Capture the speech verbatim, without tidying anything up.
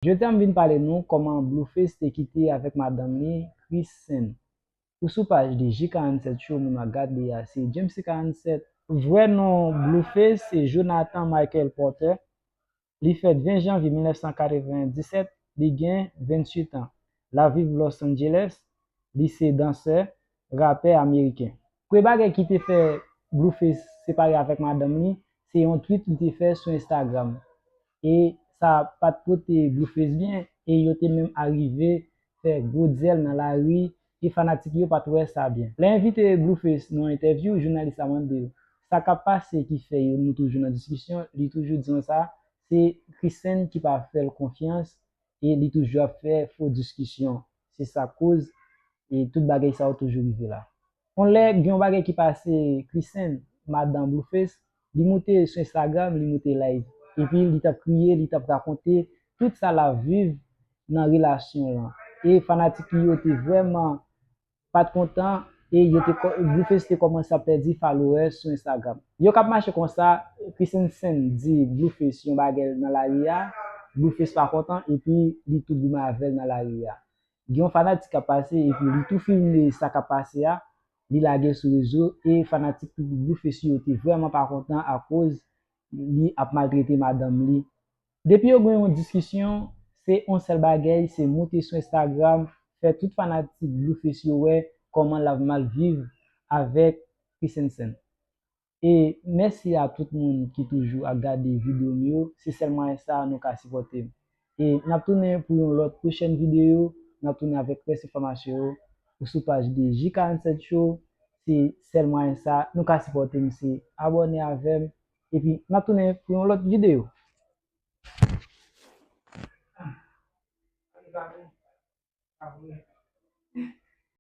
Jodi a m vin pale nou kòman Blueface te kite avèk madanm li, Chriseane. Ou sou paj de J karanntsèt Show, moun w ap gade a se James J karanntsèt. Vrè non Blueface se Jonathan Michael Porter. Li fèt ven janvye mil nèf san katrevenndisèt, li gen venntuit an. L ap viv Los Angeles, li se dansè, rapè ameriken. Premye bagay ki te fè Blueface separe avèk madanm li, se yon tweet li te fè sou Instagram. E sa pa t pote Blueface byen, e yo te menm arive fè gwo dyèl nan lari, e fanatik yo pa t wè sa byen. Lè envite Blueface nan yon entèvyou, jounalis la mande l sa k ap pase ki fè yo nou toujou nan diskisyon, li toujou di konsa, se Chriseane ki pa fè l konfyans, e li toujou ap fè fo diskisyon. Se sa k koz e tout bagay sa yo toujou rive la. Yon lè, gen yon bagay ki pase, Chriseane, madanm Blueface, li moute sou Instagram, li moute live. Epi li t ap kriye, li t ap rakonte tout sa l ap viv nan relasyon l lan. E fanatik li yo te vrèman pa t kontan, e yo te kò- Blueface te kòmanse ap pèdi followers sou Instagram. Yo k ap mache konsa, Chriseane di Blueface yon bagay nan lari a, Blueface pa kontan, epi li tou goumen avè l nan lari a. Gen yon fanatik k ap pase, epi li tou filme sa k ap pase a, li lage sou rezo, e fanatik Blueface yo te vrèman pa kontan akoz li ap maltrete madanm li. Depi yo gen yon diskisyon, se yon sèl bagay, se moute sou Instagram, fè tout fanatik Blueface yo wè kòman l ap mal viv avèk Chriseane. E mèsi a tout moun ki toujou ap gade videyo m yo, se sèl mwayen sa nou ka sipòte m. E n ap tounen pou yon lòt pwochèn videyo, n ap tounen avèk rès enfòmasyon yo, ou sou paj de J karanntsèt Show, se sèl mwayen sa nou ka sipòte m, se abòne avè m, epi n ap tounen pou yon lòt videyo.